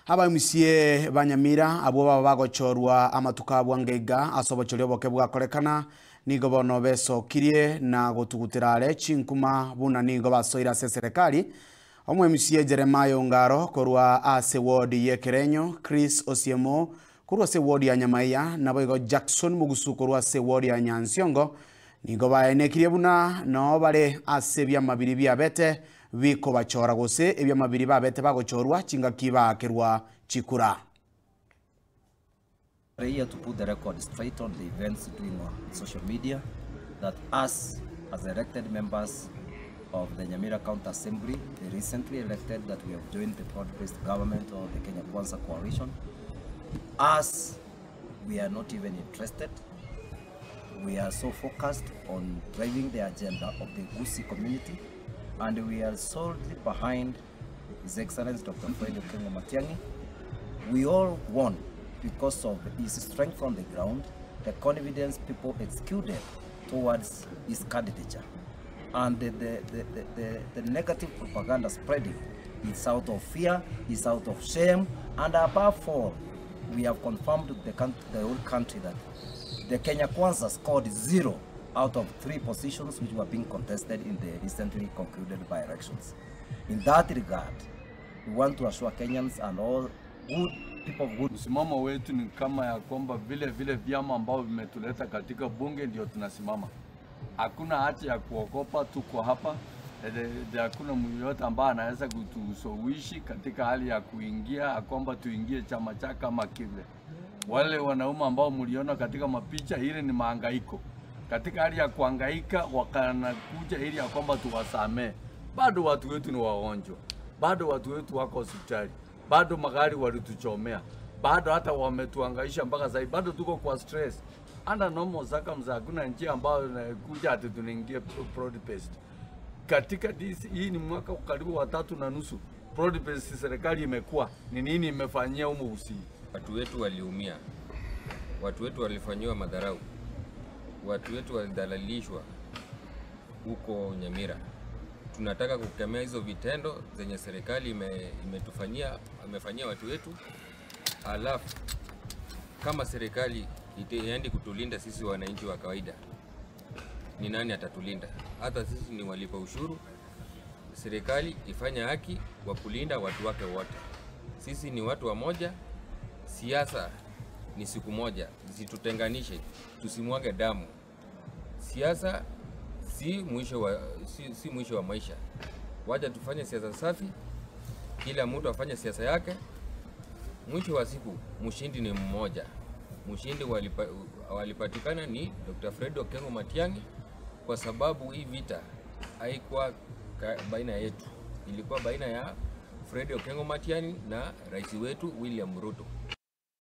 Abamusie banyamira abo baba bagochorwa amatuka bwangega asobochorio boke bwakorekana nigo bono besokirie na gotuguterare chinkuma buna nigo basoira ase serikali. Omwemusie Jeremiah Ongaro korwa ase ward ye Kerenyo, Chris Osiemo korwa ase ward ya Nyamaiya, naboigo Jackson Mugusu korwa ase ward ya Nyansiongo nigo baenekirie buna no bare ase ebiama bibiri biabete bikobachora gose ebiama bibiri babete bagochorwa chingaki bakerwa chikura. Here to put the record straight on the events doing on social media that us as elected members of the Nyamira County Assembly, the recently elected, that we have joined the broad-based government or the Kenya Kwanza coalition, us, we are not even interested. We are so focused on driving the agenda of the Gusii community, and we are solely behind His Excellency Dr. Fred Okengo Matiang'i. We all won because of his strength on the ground, the confidence people exuded towards his candidature, and the negative propaganda spreading is out of fear, is out of shame, and above all, we have confirmed to the whole country that the Kenya Kwanza scored 0 out of 3 positions which were being contested in the recently concluded by-elections. In that regard, we want to assure Kenyans and all good people of good. Msimamo wetu ni kama ya kwamba vile vile vyama ambavyo vimetuleta katika bunge ndio tunasimama. Hakuna haja ya kuogopa, tuko hapa. Hakuna mtu yote ambaye anaweza kutushawishi katika hali ya kuingia kwamba tuingie chama cha kama kile. Wale wanaume ambao mliona katika mapicha, ile ni mahangaiko. Katika hali ya kuhangaika wakanakuja ili ya kwamba tuwasamee. Bado watu wetu ni wagonjwa. Bado watu wetu wako hospitali. Bado magari walituchomea. Bado hata wametuhangaisha mpaka sasa. Bado tuko kwa stress. Under normal circumstances hakuna njia ambayo inakuja ati tunaingia broad-based. Katika hii ni mwaka karibu wa 3.5 broad-based serikali imekuwa ni nini imefanyia humu Gusii? Watu wetu waliumia, watu wetu walifanyiwa madharau, watu wetu walidhalalishwa huko Nyamira. Tunataka kukemea hizo vitendo zenye serikali imefanyia watu wetu. Alafu kama serikali itaendi kutulinda sisi wananchi wa kawaida, ni nani atatulinda? Hata sisi ni walipa ushuru. Serikali ifanye haki wa kulinda watu wake wote. Sisi ni watu wa moja. Siasa ni siku moja, zitutenganishe, tusimwage damu. Siasa si mwisho wa maisha. Wacha tufanye siasa safi, kila mtu afanye siasa yake. Mwisho wa siku mshindi ni mmoja. Mshindi walipatikana ni Dr. Fred Okengo Matiang'i, kwa sababu hii vita haikuwa baina yetu, ilikuwa baina ya Fred Okengo Matiang'i na rais wetu William Ruto.